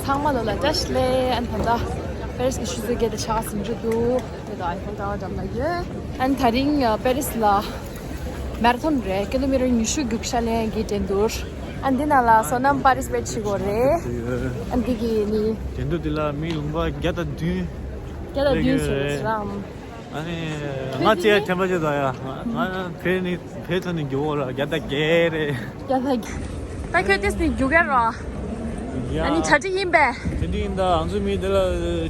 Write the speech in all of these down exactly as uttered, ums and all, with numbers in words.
ཚང་མ་ལོ་ལ་བཀྲ་ཤིས་བདེ་ལེགས། ཨ་ནི་ད་ལྟ་པེ་རིས་ཀྱི་ཆུ་ཚོད་བརྒྱད་དང་ཕྱེད་ཀ་ཟིན་འགྲོ་འདུག་དེ་དང་ཨའི་ཕེལ་ཊ་ཝར་འགྲམ་ལ་ཡོད། ཨ་ནི་དེ་རིང་པེ་རིས་ལ་མེ་ར་ཐོན་རེད། ཀི་ལོ་མི་ཊར་ཉི་ཤུ་རྒྱུག་ཤར་ལེན་གྱི་འགྲན་བསྡུར། ཨ་ནི་འདི་ནང་ལ་བསོད་ནམས་པར་ཊི་སི་པེཊ་བྱེད་དགོས་རེད། ཨ་ནི་འདི་གི་ནི་འགྲན་བསྡུར་འདི་ལ་མི་ལུང་པ་བརྒྱ་དང་བདུན་བརྒྱ་དང་བདུན་སླེབས་ཡོད་ཟེར་རེད། རང་། ཨ་ནི་ང་ཚོའི་དྲན་པ་བརྗེད་དོ་ཡ། ང་ང་བོད་ནས་བོད་ཐོག་ནས་རྒྱུག་འོ་ར་བརྒྱ་དང་བརྒྱད་རེད། ཡ་ད། ད་ཁྱོད་ཏིས་ནས་རྒྱུག་ག་ར། ཡ། ཨ་ནི་གྲ་སྒྲིག་ཡིན་པས། དེ་འདྲ་ཡིན་ད་ང་ཚོ་མི་དེ་ལ་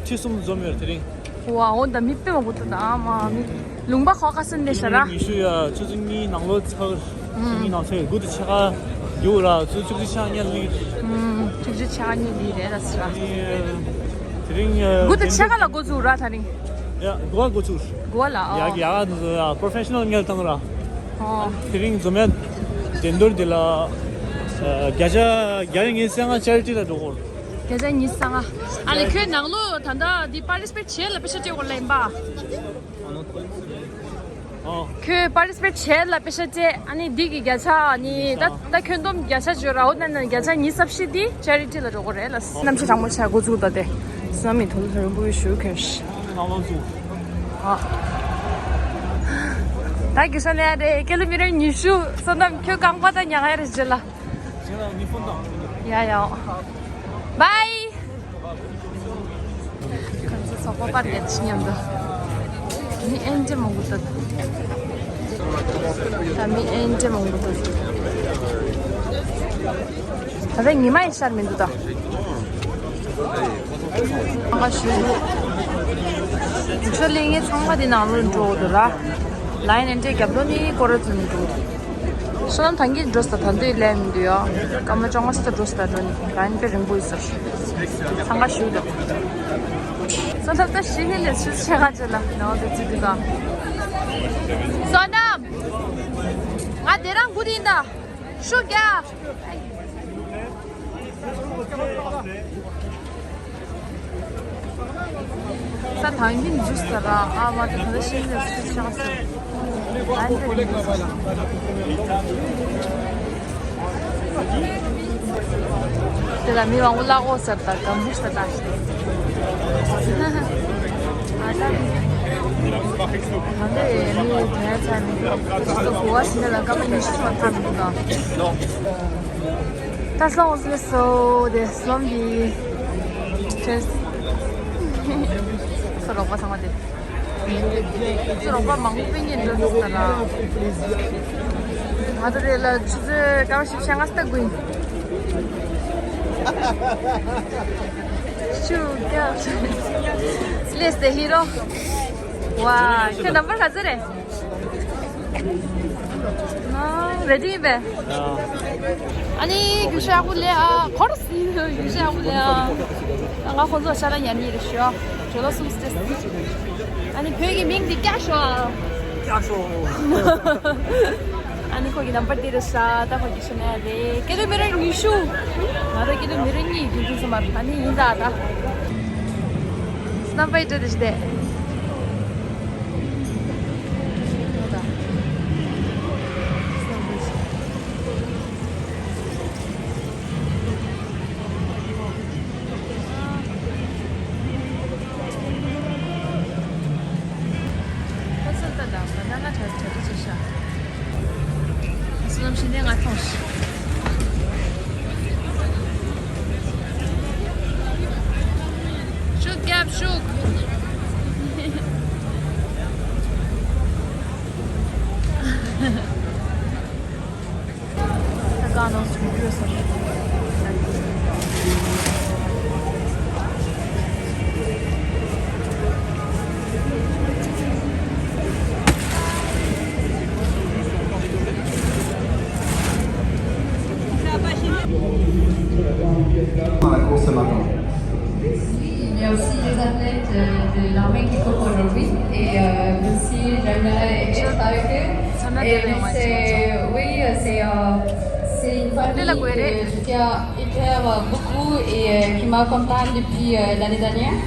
ཁྲི་གསུམ་འཛོམས་ཡོད་དེ་རིང་། ཝ་འོ་ད་མི་དཔེ་མང་པོ་འདུག་ད་ཨ་མ་མི་ལུང་པ་ཁག་ཁག་སེ་འདི་ཤ་ར། ཉི་ཤུ་ཡ་ཆུ་ཚོད་གཉིས་ནང་ལོགས་ཚར། ཨུམ། གཉིས་ནང་ཚར་དགུ་དང་ཕྱེད་ཀ་རྒྱུག་ར་ཆུ་ཚོད་བཅུ་གཅིག་ཕྱེད་ཀ་ཉལ་ལི། ཨུམ། བཅུ་གཅིག་ཕྱེད་ཀ་ཉལ་ལི་རེད་ད་ཤ་ར། དེ་རིང་དགུ་དང་ཕྱེད་ཀ་ལ་འགོ་ཚུགས་ར་དེ་རིང་། ཡ། གོ་བ་འགོ་ཚུགས། གོ་བ་ལ། ཡ་ཡ་ཨ་པོ་རོ་ཕེ་ཤ་ནལ་ངལ་བཏང་ར། ཨོ། དེ་རིང་འཛོམས་ཡ་འགྲན་བསྡུར་འདི་ལ་བརྒྱ་ཆ་བརྒྱ་ཉི་ཤུ་རྩ་ལྔ་ཅེ་རི་ཊི་ལ་འགྲོ་དགོས། བརྒྱ་ཆ་ཉི་ཤུ་རྩ་ལྔ། ཨ་ལེ་ཁྱོད་ནང་ལོགས་ད་ལྟ་འདི་པར་ཊི་སི་པེཊ་བྱེད་ལ་པེ་ཤ་སྤྲད་དགོས་ལ་ཡིན་པ། ཨོ། ཁྱོད་པར་ཊི་སི་པེཊ་བྱས་ལ་པེ་ཤ་སྤྲད། ཨ་ནི་འདི་གི་བརྒྱ་ཆ་ནི་ད་ད་ཁྱོན་བསྡོམས་བརྒྱ་ཆ་བརྗོད་ར་འོ་ན་ན་བརྒྱ་ཆ་ཉི་ཤུ་རྩ་བཞི་འདི་ཅེ་རི་ཊི་ལ་འགྲོ་གི་རེད་ལ། གནམ་གཤིས་གྲང་མོ་ཆགས་འགོ་ཚུགས་ད་དེ་བསོད་ནམས་ཡིན་ཐུགས་ལ་རིང་པོ་ཞུ་ཁྱོད། ཨ། ད་རྒྱུག་ཤར་ལེན་ཡ་རེད། ཀི་ལོ་མི་ཊར་ཉི་ཤུ། བསོད་ནམས་ཁྱོད་རྐང་པ་ད་ཉལ་ཡ་རེད་རྗེས་ལ། ཡ་ཡ། བའི། ཁོང་ཚོ་ཚོགས་པ་པར་རྒྱག་ཕྱི་མཉམ་དུ། མི་ཨེན་ཏེ་མང་པོ་འདུག་ད་མི་ཨེན་ཏེ་མང་པོ་འདུག་ད་ལྟ་ཉི་མ་ཡི་ཤར་མི་འདུག་ད། ཚང་མ་ཞུ། རྒྱུག་ཤར་ལེན་མཁན་ཚང་མ་དེ་ནང་ལོགས་འགྲོ་འདུག་ར། ལའིན་ཨེན་ཏེ་རྒྱབ་ལོགས་ནས་སྐོར་ར་འཛུལ་འགྲོ། བསོད་ནམས་ཐང་གིས་འགྲོ་ས་ད་འདོད་ལས་མི་འདུག་ཡ། སྐར་མ་བཅོ་ལྔ་ཙམ་འགྲོ་ས་ད་འགྲོ་ནི་ལའིན་དཔེ་རིང་པོ་ཡོད་ས་རེད། འཚང་ཁ་ཞུ་འདུག་བསོད་ནམས་ད་ཤི་ཧི་ལས་ཆུ་ཆེ་ང་ཅི་ལ་ནང་དུ་ཙི་དུ་ག་བསོད་ནམས། ང་དེ་རང་སྒུག་དེ་ཡིན་ད། ཤུགས་རྒྱག་ས་ཐང་གིན་ཇུས་ཟེར་ར། ཨ་མ་དེ་ད་ཤིང་ལ་སུ་ཆགས་ཟེར། ཨན་དེ་རིང་དེ་ལ་མི་མང་པོ་བརླག་འོག་ཟེར་ད་གམ་བུ་ཟེར་ད་ཤི། ཨ་ད་ད་འདི་མི་དེ་ཚ་མི་འདུག་ཅི་ཏོ་གོ་བ་ཟིན་ན་ལ་སྐར་མ་ཉི་ཤུ་ཙམ་ཐག་མི་འདུག་ག་ད་སོང་ཟེར་སོ་དེ་སོང་གི་ཁྲེས། སོ་རོགས་པ་ཚང་མ་དེ། སོ་རོགས་པ་མང་པོ་སྤུན་ཉེ་འགྲོ་ཟེར་ར། ང་ཚོ་དེ་ལ་ཆུ་ཚོད་སྐར་མ་བཞི་བཅུ་ཞེ་ལྔ་ཙམ་དགོས་ཡིན། ཤུ་ཀྱ་ལེས་དེ་ཧི་རོ། ཝ། ཁྱོད་ནམ་བར་ག་ཚོད་རེད། ཨ། རེ་ཌི་ཡིན་པས། ཨ་ནི་རྒྱུག་ཤར་ཡག་པོ་ལས་ཨ། ཁོ་ར་སི་རྒྱུག་ཤར་ཡག་པོ་ལས་ཨ། ང་ཁོང་ཚོ་ཤར་ལ་ཉར་ནི་རེད་ཤོ། ཇོ་ལོ་སུམ་སྟེ། ཨ་ནི་བོད་ཀྱི་མིང་འདི་ཀྱག་ཤོ་ཨ། ཀྱག་ཤོ། ཨ་ནི་ཁོ་གི་ནམ་བར་འདི་རེད་ཤག་ད་ཁོ་རྒྱུག་ཤར་ན་རེད། ཀི་ལོ་མི་ཊར་ཉི་ཤུ། ང་རང་ཀི་ལོ་མི་ཊར་གཉིས་རྒྱུག་རྒྱུག་ཙམ་མ་རེད། ཨ་ནི་ཡིན་ད་ད། སྣམ་པའི་སྤྲད་དེ་ཞིག་དེ། ཁོ་ཚོ་ལྟ་དང་ད་ལྟ་ང་གྲ་གྲ་སྒྲིག་བྱེད་ཤག་བསོད་ནམས་ཤིང་ནས་ང་མཐོང་ཤག་ཤུགས་རྒྱབ་ཤུགས། ད་ག་ནང་སུ་འགྱོད་ས་རེད། La course ce matin. Il y a aussi des athlètes euh, de l'armée qui courent aujourd'hui et euh, aussi j'aimerais être avec eux. Et donc c'est, oui, euh, c'est euh, c'est une famille que je tiens hyper euh, beaucoup et euh, qui m'accompagne depuis euh, l'année dernière.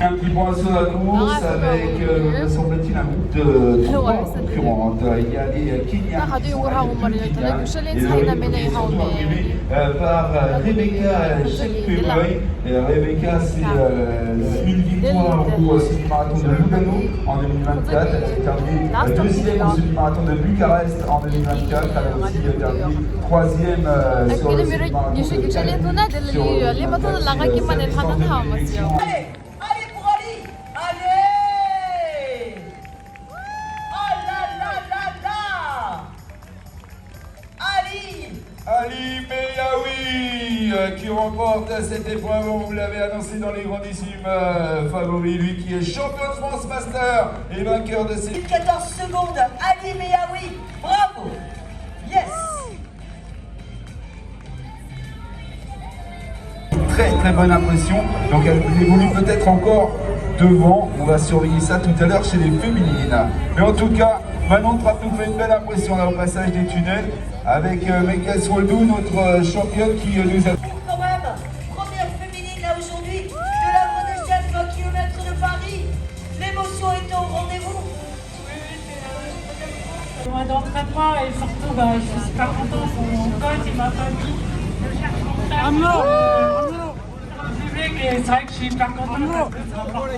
Un petit point sur la course avec, euh, me semble-t-il, un groupe de trois concurrentes. Il y a des Kenyans qui sont arrivés, deux Kenyans, et le rythme qui est surtout animé, euh, par, euh, Rebecca Chepkemoi. Et Rebecca, c'est, euh, une victoire au semi-marathon de Lugano en deux mille vingt-quatre. Elle est terminée, euh, deuxième au semi-marathon de Bucarest en deux mille vingt-quatre. Elle a aussi, euh, terminé troisième, euh, sur le semi-marathon de Calgary, sur, euh, la distance de l'élection. Allez, allez pour Ali. Allez. Oh là là là là. Ali. Ali Meyaoui, euh, qui remporte cette épreuve. On vous l'avait annoncé dans les grandissimes, euh, favoris. Lui qui est champion de France Master et vainqueur de ces quatorze secondes. Ali Meyaoui. Bravo. Yes. Très, très bonne impression. Donc elle évolue peut-être encore devant. On va surveiller ça tout à l'heure chez les féminines. Mais en tout cas, Manon Trapp nous fait une belle impression là au passage des tunnels avec, euh, Megan Swaldu, notre, euh, championne qui, euh, nous a quand même première féminine là aujourd'hui de la Grenochette, vingt kilomètres de Paris. L'émotion est au rendez-vous. Moi, d'entraînement et surtout, bah, je suis super contente pour mon coach et ma famille. Le public, et c'est vrai que je suis super contente parce que c'est un parcours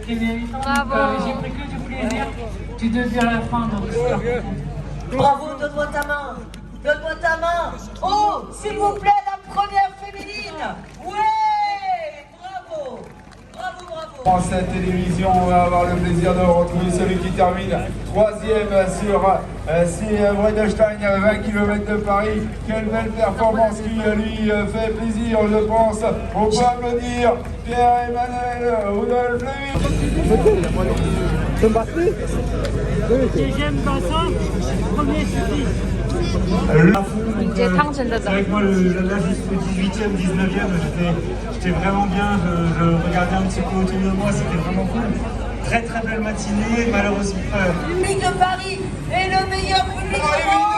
qui est méritant. Donc, euh, j'ai pris que du plaisir du début à la fin, donc super contente. Bravo, donne-moi ta main. Donne-moi ta main. Oh, s'il vous plaît, la première féminine. Ouais, bravo. France Télévisions, on va avoir le plaisir de retrouver celui qui termine troisième sur, euh, ces, euh, Weinstein, euh, vingt kilomètres de Paris. Quelle belle performance qui, euh, lui, euh, fait plaisir, je pense. On peut applaudir Pierre-Emmanuel Rudolph Lewis. Deuxième bassin, premier suffit. C'est vrai que moi, le, là, jusqu'au dix-huitième, dix-neuvième, j'étais J'étais vraiment bien, je, je regardais un petit peu autour de moi, c'était vraiment cool. Très, très belle matinée, malheureusement, euh, public de Paris est le meilleur public du monde.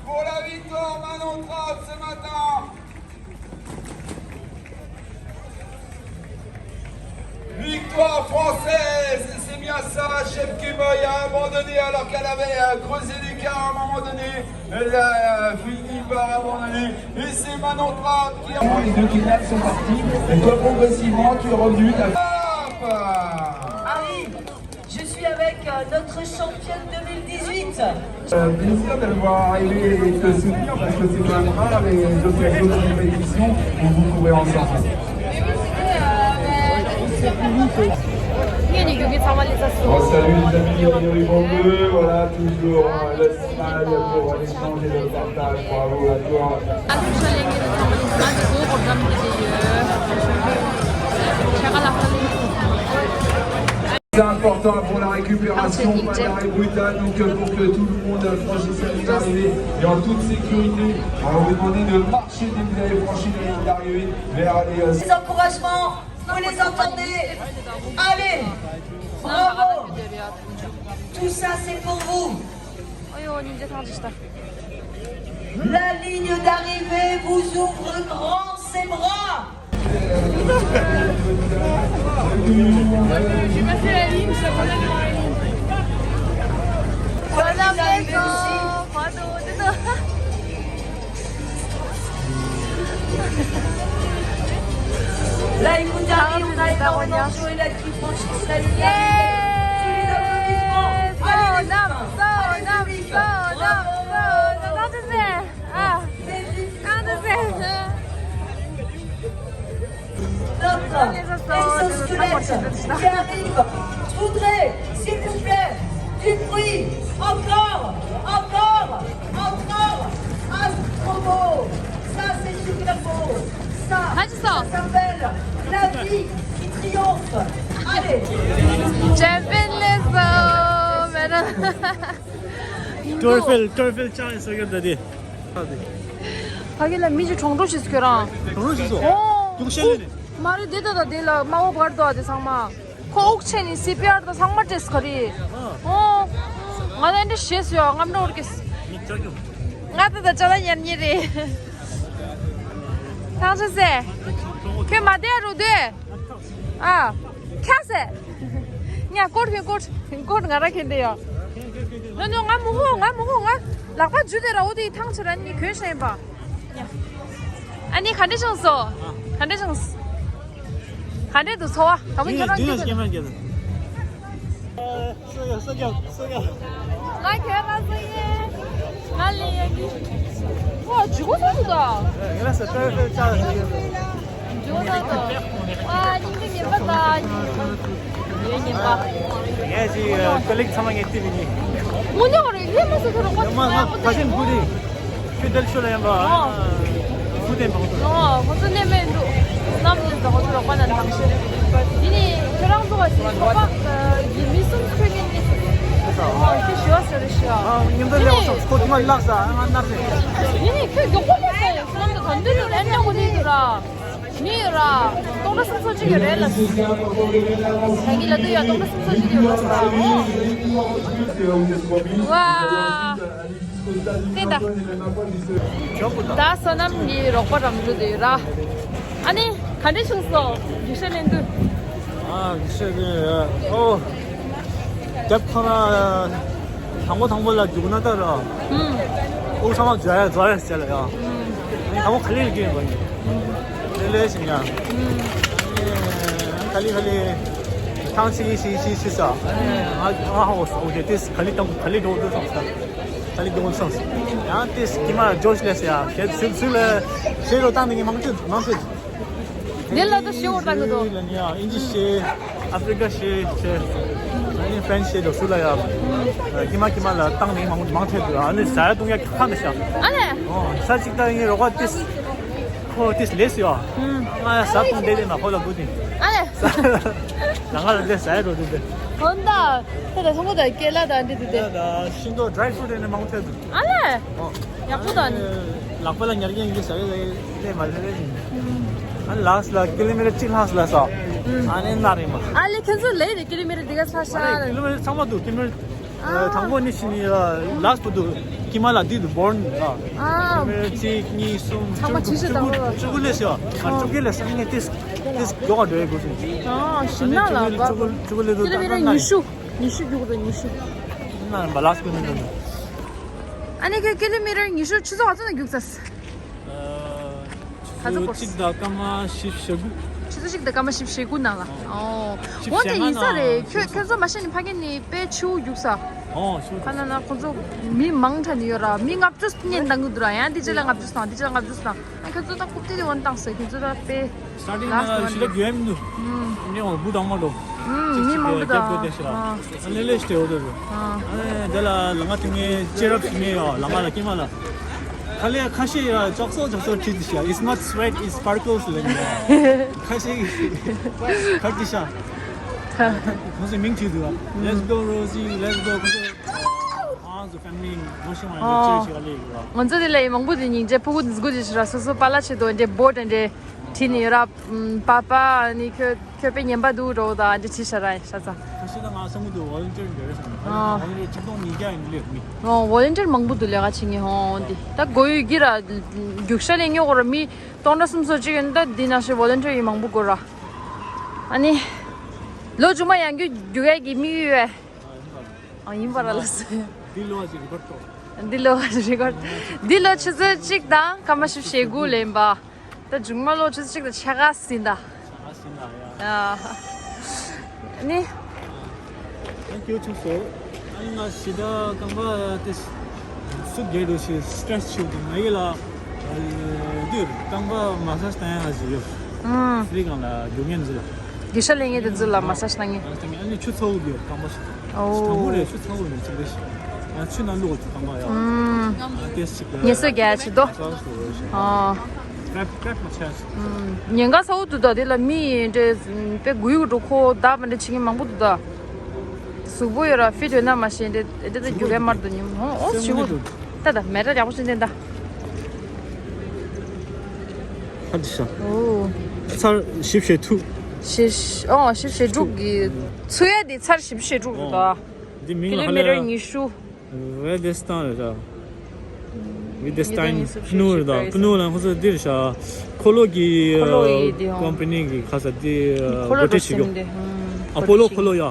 Pour la victoire, Manon Trapp ce matin. Victoire française, c'est bien ça. Chepkemoi a abandonné alors qu'elle avait, euh, creusé l'écart à un moment donné. Elle a, euh, fini par abandonner. Et c'est Manon Trapp qui a... Les deux Kenyans sont partis. Et toi, progressivement, tu es revenu. T'as... Arrive. Je suis avec, euh, notre championne deux mille dix-huit. Euh, plaisir de le voir arriver et de le soutenir parce que c'est quand même rare les occasions de compétition où vous courez ensemble. On salue les amis de Yuri Bombeux, voilà, toujours, euh, le smile pour l'échange et le partage. Bravo à toi. C'est important pour la récupération, pas d'arrêt brutal, donc, euh, pour que tout le monde, euh, franchisse la ligne d'arrivée et en toute sécurité. Alors, on va vous demander de marcher dès que vous avez franchi la ligne d'arrivée vers les, euh, Les encouragements, vous les entendez ? Allez, bravo. Tout ça, c'est pour vous. La ligne d'arrivée vous ouvre grand ses bras. J'ai passé la ligne, ça va dans la ligne. Voilà, d'accord. Pardon, désolé. Là, écoute, Harry, on a énormément de gens, et là, qui franchissent la ligne d'arrivée. Sous les applaudissements. Allez, les enfants. Allez, le public. Bravo. Top. Exosquelette qui arrive. Je voudrais, s'il vous plaît, du bruit. Encore, encore, encore. Ah, c'est trop beau. Ça, c'est super beau. Ça, ça s'appelle la vie qui triomphe. Allez. Champion les hommes. ཊོར་ཧྥེལ། ཊོར་ཧྥེལ་ཅང་ཡིན་ས་ཡོད་ད་དེ། ཕ་གི་ལ་མི་ཅིག་གྲོངས་འགྲོ་ཞིག་ཁྱོད་རང་། གྲོངས་ཞིག་སོ། ཨོ། དུག་ཤ་ལེ་ནི། མ་རེད་དེ་ད་ད་དེ་ལ་དམར་པོ་བར་དོ་དེ་ཚང་མ། ཁོ་དབུགས་ཆད་ནི་སི་པི་ཨར་དང་ཚང་མ་སྤྲད་ག་རེད། ཨོ། ང་ད་འདྲ་ཞེས་སུ་ཡོད་ང་མི་འོར་གེ། ང་ད་ད་ཅ་ད་ཉར་ཉེ་རེད། ཐང་ཆད་སེ། ཁྱོད་མ་བསྡད་རུ་དུས། ཨ། ཁྱ་སེ། ཉ་ཀོར་ཁྱོད་ཀོར། ཀོར་ང་ར་ཁྱོད་དེ་ཡོ། ནོ་ནོ་ང་མི་ཧོ་ང་མི་ཧོ་ང་། ལག་པ་འཇུ་དེ་ར་འོ་དེ་ཐང་ཆད་ར་ནི་གོན་ཤེས་པ། ཨ་ནི་ག་འདྲ་བྱུང་སོང་། ག་འདྲ་བྱུང་སོང་། ག་འདྲ་འདུག་ཚོར་བ། དང་པོ་ཁྱོད་རང་འདི་ལ་སྐྱེལ་མ་སྐྱེལ་ད། ང་ཁྱོད་རང་སོ་ཡེ། ང་ལི་ཡ་གི། ཨོ་ཇི་གོ་སོང་འདུག་ད། ངས་ལ་ས་ཏྲ་ཏྲ་ཅག་ཡོད། ཇོ་ད་ད། ཨ་ཉིན་གི་ཉིན་པ་ད་ཉིན། ཡོད་ཉིན་པ། ངས་ཅི་ཀ་ལིག་ཚང་མ་ངས་ཏི་ལི་ཉིན། དངོས་གནས་རེད་ལས་མ་སོ་ཁྱོད་རོགས་པ་ཡོད་མ་ང་ཕ་ཆེན་བུ་རི། ཁྱོད་དལ་ཤོ་ལ་ཡན་པ། ཨོ། བུ་དེ་འཕང་ཐུབ། ཨོ་ཁོ་ཚོ་ནས་མེད་འདུག་ནམ་ལས་ད་ཁོ་ཚོ་རོགས་པ་ན་ཐང་ཤོད། དེ་ནི་ཁྱོད་རང་ཚོ་བ་ཞིག་ཚོགས་པ་གི་མི་གསུམ་ཁྱོད་ངན་གཉིས་སུ། ཨོ་ཁྱོད་ཞུ་བ་ཟེར་རེ་ཞུ། ཨ་ཉིན་དུ་ལས་འོ་སོགས་ཁོ་དུ་མ་ལགས་ས་ང་ནར་ཟེར། དེ་ནི་ཁྱོད་མགྱོགས་པོ་ལས་ས་ཡོད་ཁྱོད་རང་ཚོ་གང་འདོད་དུ་ཨན་ནག་པོ་ནི་འདུག་ར། མི་ཡོད་ར། སྟོང་ཕྲག་སུམ་ཅུ་སོ་གཅིག་ཡོད་རེད་ལ། ད་གི་ལ་དུ་ཡ་སྟོང་ཕྲག་སུམ་ཅུ་སོ་གཅིག་ཡོད་ར། ཝ། དེ་ད། ད་སོ་ནམ་གྱི་རོགས་པ་རམ་འགྲོ་དེ་ཡོད་ར། ཨ་ནི་ག་འདྲ་བྱུང་སོང་རྒྱུ་ཤ་ལེན་དུས། ཨ་རྒྱུ་ཤ་དེ་ཨོ། རྒྱབ་ཁོ་ན། དང་པོ་དང་པོ་ལ་རྒྱུག་ན་ད་ར། ཨུ་ཚང་མ་འཛོལ་ཡ་འཛོལ་ཡ་ཟེར་ལ་ཡ། ཨ་ནི་དང་པོ་ག་ལེར་རྒྱུག་ཡིན་པ་ཡིན། ལེ་ལེ་ཞིག་ཡ། ཨ་ནི་ག་ལེ་ག་ལེ། ཐང་ཆི་ཆི་ཆི་ཆི་ས། ཨ་ནི་ང་ང་ཧ་གོ་སོང་། ཨོ་ཁེ་ཏིས་ག་ལེ་དང་ག་ལེ་འགྲོ་འགྲོ་སོང་ས། ག་ལེ་འགྲོ་སོང་ས། ཡང་ཏིས་ཀྱི་མ་ཇོ་ཤི་ལེ་ས་ཡ། ཁེ་སུ་སུ་ལ་ཤེ་རོ་ཏང་ནི་མང་ཤོས་མང་ཤོས། འདི་ལ་ད་ཤེའུ་བཏང་གི་འདུག་ལ་ནི་ཨིན་ཇི་ཤེ། ཨ་ཧྥི་རི་ཀ་ཤེ་ཤེ། ཨ་ནི་ཧྥ་རན་སི་ཤེ་དོ་སུ་ལ་ཡ། ཀྱི་མ་ཀྱི་མ་ལ་བཏང་ནས་མང་མང་ཐེབས་འདུག་ཨ་ནི་ཟ་ཡ་བཏུང་ཡ་ཁ་ནི་ཤ། ཨ་ལེ། ཨོ་ས་ཅིག་ད་ངའི་རོགས་པ་ཏིས། ཁོ་ཏིས་ལེས་ཡོ། ང་ཟ་བཏུང་བསྡད་དེ་ན་ཁོ་ལ་དགོས་ཏེ། ཨ་ལེ། ལ་ང་ལ་ལེ་ཟ་ཡ་རོ་དུ་དེ། ཧོན་ད། ད་ད་ཐོང་གོ་ད་ཀེ་ལ་ད་འདི་དུ་དེ། ད་ཤིང་ཏོག་ཌ་རའི་ཕུ་རུཊ་དེ་ནས་མང་ཐེབས་འདུག་ཨ་ལེ། ཡག་པོ་དང་། ལག་པ་ལ་ཉར་གྱིན་ཡིན་གྱི་ཟ་གི་ཟ་གི་ལས་མ་ལས་རེད། ཨ་ལགས་ལ་ཀི་ལི་མི་ཊར་གཅིག་ལྷག་ལ་ས། ཨ་ནི་ན་རེ་མ། ཨ་ལེ་ཁྱོད་ཚོ་ལས་རེད་ཀི་ལི་མི་ཊར་འདི་ག་ས་ཤ་ཨ་ལེ་ཀི་ལི་མི་ཊར་ཚང་མ་འདུག་ཀི་ལི་མི་ཊར་དང་པོ་ནི་ཤི་ནི་ལགས་པོ་འདུག་ཀི་མ་ལ་འདི་འདུག་བོར་ནི་ལ། ཨ་ཀི་ལི་མི་ཊར་གཅིག་གཉིས་གསུམ་ཚང་མ་བཅུ་དགུ་ཇི་ཤི་བཅུ་དགུ་དང་པོ་བཅུ་དགུ་ལས་ཤི་བ་ང་བཅུ་དགུ་ལས་ས་ངས་ཏིས་ཏིས་མགྱོགས་ག་འགྲོ་ཡི་དགོས་སོང་། ཨ་ཤི་ན་ལ་བཅུ་དགུ་བཅུ་དགུ་ལས་འདུག་ཀི་ལི་མི་ཊར་ཉི་ཤུ་ཉི་ཤུ་རྒྱུག་རེད་ཉི་ཤུ། ན་རེ་མ་ལགས་པོ་ནི་འདུག་ཨ་ནི་ཁྱོད་ཀི་ལི་མི་ཊར་ཉི་ཤུ་ཆུ་ཚོད་ག་ཚོད་ནས་རྒྱུགས་ཚར། ཨ། ཆུ་ཚོད་གཅིག་དང་སྐར་མ་བཞི་བཅུ་ཞེ་དགུ། ཆུ་ཚོད་གཅིག་དང་སྐར་མ་བཞི་བཅུ་ཞེ་དགུ་ནང་ལ། ཨོ། ཨོ་དེ་ཡིན་ས་རེད། ཁྱོད་ཁྱོད་ཚོ་མ་ཤེས་ནི་ཕ་གི་ནི་དཔེ་ཆུ་རྒྱུག་ས། ཨོ་ཆུ། ཁ་ན་ན་ཁོ་ཚོ་མི་མང་དྲགས་ནི་ཡོད་ར། མི་ལྔ་བཅུ་བརྙན་བཏང་གི་འདུག་ར། ཡང་དེ་ཅི་ལ་ལྔ་བཅུ་བཏང་དེ་ཅི་ལ་ལྔ་བཅུ་བཏང་། ཨ་ཁྱོད་ཚོ་ད་རྐུབ་སྟེགས་དེ་འོན་བཏང་ས་ཁྱོད་ཚོ་ད་དཔེ། སྟ་ཏིང་ནང་ཞི་ལ་རྒྱུ་ཡ་མི་འདུག་ཨུམ། ནི་འོ་བུ་དང་མ་འགྲོ། ཨུམ། མི་མང་པོ་དང་། ཨ་ལེ་ལེ་ཞིག་འོ་དོ་རུ། ཨ་ནི་དེ་ལ་ལ་ང་དེ་ངའི་ཅེ་རབ་ཞིག་མེད་ཡོ་ལ་ང་ལ་ཀི་མ་ལ། ཁ་ལེ་ཁ་ཤས་ཡ་ཅོག་སོ་ཅོག་སོ་ཁྲིད་དེ་ཤ། It's not sweat, it's sparkles ལེ་ནི་ཡ། ཁ་ཤས་ཁ་དེ་ཤ། ཁོང་ཚོའི་མིང་ཁྲིད་འདུག་ཨ། Let's go Rosie, let's go ཁོང་ཚོ། ཁོང་ཚོ་ཕེ་མི་ལི་ངོ་ཤེས་མ་ཡོང་ཅེ་ཞིག་ཨ་ལེ་ཡོད་ཨ། ང་ཚོ་དེ་ལ་ཡི་མང་པོ་དེ་སྙིང་རྗེ་ཕྲུ་གུ་འདི་སྒོ་དེ་ཤི་ར་སོ་སོ་པཱ་ལགས་ཆེད་དུ་འདྲེ་བོ་ཊི་འདྲེ། བྲིས་ནི་ཡོད་ར། ཨམ། པ་པ་ནི་ཁྱོད་ཁྱོད་དཔེ་ཉན་པ་འདུག་འགྲོ་དང་འདི་བྲིས་ཤ་ར་ཤ་ཚ། ཁ་ཤས་ད་ང་བསམ་གི་འདུག་ཝོ་ལན་ཊིར་འདྲ་རེད་བསམ་གི། ཨ། ཝོ་ལན་ཊིར་ཆིག་སྟོང་ཉིས་བརྒྱ་ཡིན་ལེ་མི། ཨོ་ཝོ་ལན་ཊིར་མང་པོ་འདུག་ལས་ཀ་བྱེད་མཁན་ཧོ་འདི་ད་དགོས་ཡོད་ཀྱི་ར། རྒྱུག་ཤ་ལེན་ཉོ་དགོས་ར་མི་སྟོང་ཕྲག་སུམ་ཅུ་སོ་གཅིག་ཡོད་ད་འདི་ནང་བཞིན་ཝོ་ལན་ཊིར་ཡིན་མང་པོ་དགོས་ར། ཨ་ནི། ལོ་མཇུག་མ་ཡང་རྒྱུག་རྒྱུག་ཡ་གི་དམིགས་ཡུལ་ཡོད། ཨ་ཡིན་པ་ར་ལ་སེ། འདི་ལོ་ཨ་ཅིག་རི་ཀོར་ཊོ། འདི་ལོ་ཨ་ཅིག་རི་ཀོར་ཊོ། འདི་ལོ་ཆུ་ཚོད་གཅིག་དང་སྐར་མ་བཞི་བཅུ་ཞེ་དགུ་ལེན་པ། ད་མཇུག་མ་ལོ་ཆུ་ཚོད་གཅིག་དང་ཕྱེད་ཀ་ཟིན་ད། ཕྱེད་ཀ་ཟིན་ད་ཡ། ཡ། ནི། ཨ་སྐྱོ་ཆུང་སོ། ཨ་ནི་ང་ཞི་ད་རྐང་པ་དེ་སུ་རྒྱལ་འགྲོ་ཞིག་སི་ཊེ་རེ་སི་ཆེ་འདུག་ང་ཡི་ལ། འདིར་རྐང་པ་མ་སཱ་ཇི་བཏང་ཡ་ཞིག་ཡོད། ཨུམ། ཕི་རི་སྒང་ལ་རྒྱུག་མཁན་ཟིག་ལ། རྒྱུག་ཤ་ལེན་མཁན་དེ་ཚོ་ལ་མ་སཱ་ཇི་གནང་མཁན། ཨ་ནི་ཆུ་ཚ་བོ་གི་རྐང་པ་ཞིག་ཨོ། དྲང་པོ་རེད། ཆུ་ཚ་བོ་རེད་ཅིག་རེད་ཤག་ང་ཆུ་ནང་བླུགས་ཅིག་རྐང་པ་ཡ། ཨུམ། ཨ་ཏེ་ཞིག་ངལ་གསོ་རྒྱག་ཆེད་དོ། ཨོ། ཀྲེབ་ཀྲེབ་མ་ཆགས་ཤག་ཨུམ། ཉེན་ཁ་ཚ་བོ་འདུག་ད་དེ་ལ་མི་འདྲེ་དཔེ་དགུ་ཡུག་འགྲོ་ཁོ་བདག་མ་འདྲེ་བྱེད་མཁན་མང་པོ་འདུག་ད། གཟུགས་པོ་ཡོད་ར་ཕི་ཊི་ཡོད་ན་མ་ཤེས་འདྲེ་འདྲེ་ད་རྒྱུག་ག་མར་དུ་ཉུང་ཧོ་ཨོ་ཞི་བོ་འདུག་ད་ད་མེ་ར་ཡག་པོ་ཞིག་འདེན་ད། ཧ་ཅི་ཤ། ཨོ། ཚར་བཞི་བཅུ་ཞེ་དྲུག་བཞི་ཨོ་བཞི་བཅུ་ཞེ་དྲུག་གི་ཚུ་ཡ་དེ་ཚར་བཞི་བཅུ་ཞེ་དྲུག་རེད་ད། འདི་མིང་ལ་ཧ་ལས། ཀི་ལོ་མི་ཊར་ཉི་ཤུ། རེད་དེ་སྟངས་རེད་ཤག With this time, ཕུ་ནུ་རེད་ད། ཕུ་ནུ་ལ་ཁོ་ཚོ་འདིར་ཤ་ཁོ་ལོ་གི་ཁོ་ལོ་ཡི་འདི་ཧོ། ཀོམ་པ་ནི་གི་ཁ་ས་འདི་ཁོ་ལོ་འགོ་ཁྲིད་བྱེད་རྒྱུ། ཨ་ཕོ་ལོ་ཁོ་ལོ་ཡ།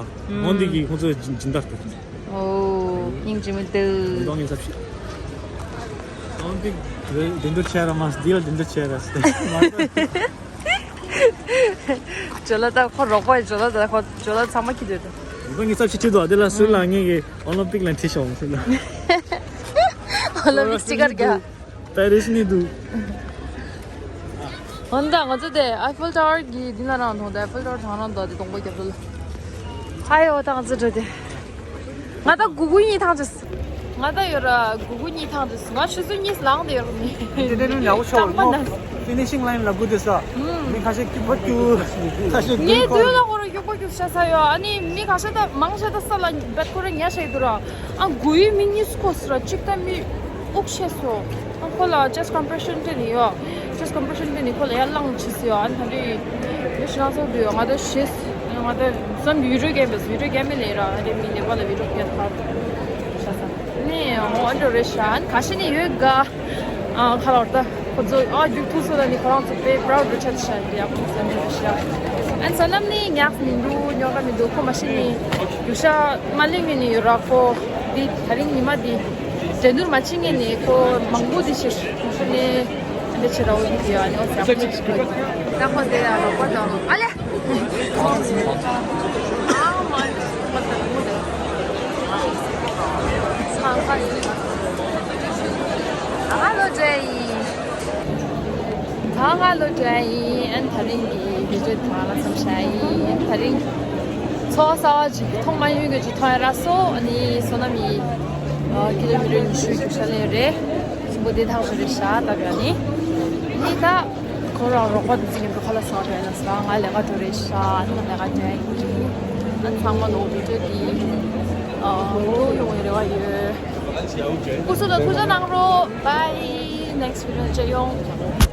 ཧོ་འདི་གི་ཁོ་ཚོ་སྦྱིན་བདག་དེ། ཨོ། སྙིང་རྗེ་མོ་འདུག་འདོང་ངེས་ཚབ་ཤིག་ཨོ་འདི་འདི་འདུ་ཆེ་ར་མ་འདི་ལ་འདི་འདུ་ཆེ་ར་སྟེ། ཇོ་ལ་ད་ཁོ་རོགས་པ་ཇོ་ལ་ད་ཁོ་ཇོ་ལ་ཚང་མ་ཁྱི་འདོད་དོ། འདོང་ངེས་ཚབ་ཤིག་ཁྱི་འདོད་དེ་ལ་སུ་ལ་ངེས་གི་ཨོ་ལིམ་པིག་ལ་འཁྲིད་ཤོག་སུ་ལ། ཨོ་ལིམ་པིག་སི་ཊི་ཀར་རྒྱག་པེ་རིས་ནས་འདུག་འོན་ཏེ་ང་ཚོ་དེ་ཨའི་ཕེལ་ཊ་ཝར་གྱི་འདི་ན་རང་མཐོང་དེ་ཨའི་ཕེལ་ཊ་ཝར་དང་རང་འདུག་དེ་གདོང་པ་རྒྱབ་ལ། ཧའི་འོ་ད་ང་ཚོ་འགྲོ་དེ། ང་ད་གུ་གུ་གཉིས་ཐང་ཅིག་ང་ད་ཡོད་ར་གུ་གུ་གཉིས་ཐང་ཅིག་ང་ཆུ་ཚོད་གཉིས་ལངས་དེ་ཡོད་ར་མི། དེ་དེ་ནུ་ཉག་ཆོག་ལོ། ཕི་ནི་ཤིང་ལ་ཡིན་ལ་གུ་དེ་ས། མི་ཁ་ཤས་སྐྱུག་པ་སྐྱུག་ཁ་ཤས་ངའི་དུས་ལ་ཁོ་ར་སྐྱུག་པ་སྐྱུག་ཤ་ས་ཡོད། ཨ་ནི་མི་ཁ་ཤས་ད་མང་ཤས་ད་ས་ལ་བད་ཁོ་ར་ཉ་ཤ་ཡི་དུ་ར། ཨ་གུ་ཡི་མི་གཉིས་སུ་ཁོ་སུ་ར་གཅིག་ད་མི། དབུགས་ཆད་སོང་། ཁོ་ལ་chest compression སྤྲད་ནས་ཡོད། chest compression སྤྲད་ནས་ཁོ་ལ་ཡར་བླངས་བྱས་སོང་ཡོད། ཨ་ནི་ད་རེས་ཡོད་ཤི་ན་ཚོགས་འདུག་ཡོད། ང་ད་ཞེས་ང་ད་བསམ་གྱི་video game བས་video game ལས་ར་ཨ་རེ་མི་ནེ་པ་ལ་video game ཕར་ཤ་ས་ནས་ཨོ་ཨ་འགྲོ་རེད་ཤ། ཨ་ནི་ཁ་ཤས་ནས་ཡོད་ག་ཨ་ཁ་ལོར་ད་ཁོ་ཚོ་ཨ་རྒྱུག་ཐུག་སོང་ད་ནི་ཁོ་རང་ཚོ་དཔེ་proud རེད་ཆ་ཤ་འདི་ཡག་པོ་བསམ་གྱི་རེད་ཤ། ཨ་ནི་ས་ནམ་ནི་ཉག་མི་འདུག་ཉོ་ག་མི་འདུག་ཁོ་མ་ཤི་ནི་རྒྱུག་ཤ་མ་ལེན་ངེས་ནི་ཡོད་ར་ཁོ། འདི་ད་རིང་ཉི་མ་འདི་འགྲན་བསྡུར་མ་བྱེད་ངེས་ནི་ཁོ་མང་པོ་འདི་ཤི་ཁོ་ནི་འདི་ཕྱི་ར་འོ་འདི་ཡོད་ཨ་ནི་འོ་ཟ་ཁོ་ཅིག་ཤི་ཁོ་ད་ཁོ་འདི་ཡ་རོགས་པ་དང་ཨ་ལེ། ཧ་ལོ་ཇེ། ད་ང་ལོ་དྲན་ཡིན། ཨན་ད་རིང་གི་བི་ཌིའོ་དེ་ང་ལ་བསམ་བྱ་ཡིན། ཨན་ད་རིང་ཚོ་བ་གསར་བ་ཅིག་མཐོང་མ་མྱོང་གི་ཅིག་མཐོང་ཡ་ར་སོ། ཨ་ནི་བསོད་ནམས་ཡིན། ཀི་ལོ་མི་ཊར་ཉི་ཤུ་རྒྱུག་ཤར་ལེན་རེད། གཟུགས་པོ་བདེ་ཐང་ཞིག་རེད་ཤག་ད་ག་ནི་ནི་ད་ཁོ་རང་རོགས་པ་དེ་ཚོ་མཉམ་དུ་ཁ་ལག་ཟ་བ་ཡིན་ན་ཟ། ང་ལས་ཀ་འགྲོ་རེད་ཤག་ཨ་ནི་ང་ལས་ཀ་འགྲོ་ཡ་ཡིན། ཨན་ཚང་མ་ལོ་བི་ཌིའོ་དེ་ཨ་ཡོང་བའི་རེ་བ་ཡོད། སྐུ་གཟུགས་ལ་ཐུགས་ཅག་གནང་རོགས། Bye. Next video ལ་མཇལ་ཡོང་།